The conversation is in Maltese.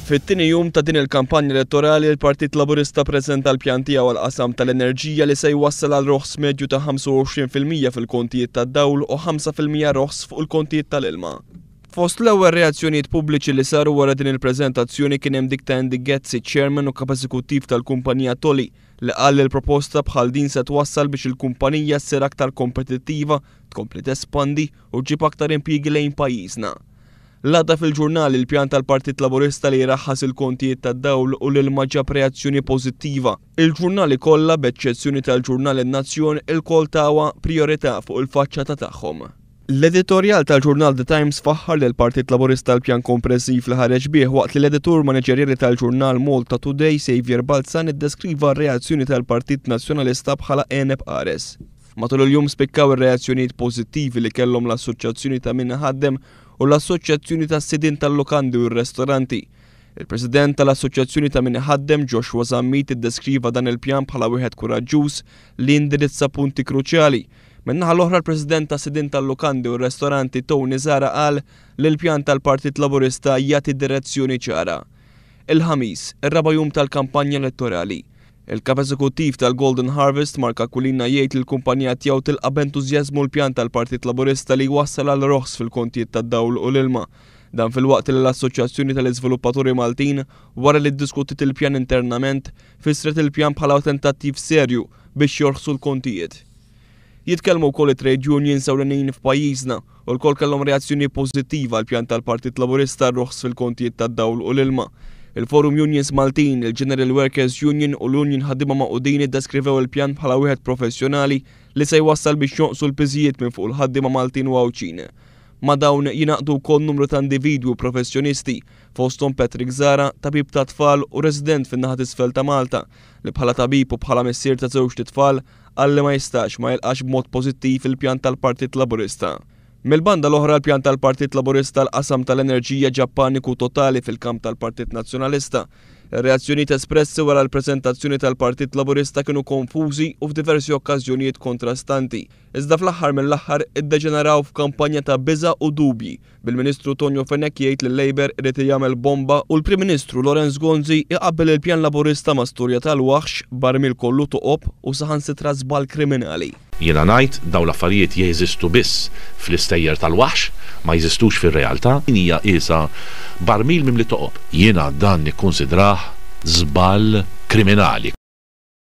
Fit-tieni jum ta' din il-kampanja elettorali, il-Partit Laburista preżenta l-pjan tiegħu għall-qasam tal-enerġija li se jwassal għal roħs medju ta' 25% fil-kontijiet tad-dawl u 5% roħs fuq il-kontijiet tal-ilma. Fost l-ewwel reazzjonijiet pubbliċi li saru wara din il-preżentazzjoni kien hemm dik ta' Andy Ghezzi, Chairman u Kap Eżekuttiv tal-kumpanija Toly, li qal li l-proposta bħal din se twassal biex il-kumpanija ssir aktar kompetittiva, tkompli tespandi u ġġib aktar impjiegi lejn pajjiżna. L-għada fil-ġurnal il-pjan tal-Partit Laburista li jraħħas il-kontijiet tad-dawl u l-ilma ġab reazzjoni pożittiva. Il-ġurnali kollha, b'eċċezzjoni tal-ġurnal In-Nazzjon, ilkoll tawha prijorità fuq il-faċċata tagħhom. L-editorjal tal-ġurnal The Times faħħar lill-Partit Laburista għall-pjan komprensiv li ħareġ bih waqt li l-editur maniġerjali tal-ġurnal Malta Today Saviour Balzan iddeskriva r-reazzjoni tal-Partit Nazzjonalista bħala għeneb qares. Matul il-jum spikkaw ir-reazzjonijiet pożittivi li kellhom l-Assoċjazzjoni ta' Min Iħaddem u l-Assoċjazzjoni tas-Sidien tal-Lukandi u r-Ristoranti. Il-President tal-Assoċjazzjoni ta' Min Iħaddem Joshua Zammit iddeskriva dan il-pjan bħala wieħed kuraġġuż li jindirizza punti kruċjali. Min-naħa l-oħra l-President tas-Sidien tal-Lukandi u r-Ristoranti Tony Zahra qal li l-pjan tal-Partit Laburista jagħti direzzjoni ċara. Il-Ħamis, ir-raba' jum tal-kampanja elettorali. Il-Kap Eżekuttiv tal-Golden Harvest Mark Aquilina jgħid li l-kumpanija tiegħu tilqa' b'entużjażmu l-pjan tal-Partit Laburista li jwassal għal roħs fil-kontijiet tad-dawl u l-ilma. Dan filwaqt li l-Assoċjazzjoni tal-Iżviluppaturi Maltin, wara li ddiskutiet il-pjan internament, fissret il-pjan bħala tentattiv serju biex jorħsu l-kontijiet. Jitkellmu wkoll it-trade unions ewlenin f'pajjiżna u lkoll kellhom reazzjoni pożittiva għall-pjan tal-Partit Laburista għar-roħs fil-kontijiet tad-dawl u l-ilma. Il-Forum Unions Maltin, il-General Workers Union u l-Union Ħaddiema Magħqudin iddeskrivew il-pjan bħala wieħed professjonali li se jwassal biex jonqsu l-piżijiet minn fuq il-ħaddiema Maltin u Għawdxin. Ma' dawn jingħaqdu wkoll numru ta' individwi u professjonisti, fosthom Patrick Zahra, tabib tat-tfal u resident fin-naħa t'isfel ta' Malta, li bħala tabib u bħala missier ta' żewġt itfal qal li ma jistax ma jilqax b'mod pożittiv il-pjan tal-Partit Laburista. Mill-banda l-oħra l-pjan tal-Partit Laburista għall-qasam tal-enerġija ġab paniku totali fil-kamp tal-Partit Nazzjonalista. Ir-reazzjonijiet espressi wara l-preżentazzjoni tal-Partit Laburista kienu konfużi u f'diversi okkażjonijiet kontrastanti, iżda fl-aħħar mill-aħħar iddeġeneraw f'kampanja ta' biża' u dubji bil-Ministru Tonio Fenech jgħid li l-Labour irid jagħmel bomba u l-Prim Ministru Lawrence Gonzi jqabbel il-pjan Laburista ma' storja tal-waħx, barmil kollu toqob u saħansitra żball kriminali. Jiena ngħid dawn l-affarijiet jeżistu biss fl-istejjer tal-waħx, ma jeżistux fir-realtà. Din hija qiesha barmil mimli toqob. Jiena dan nikkunsidrah żball kriminali.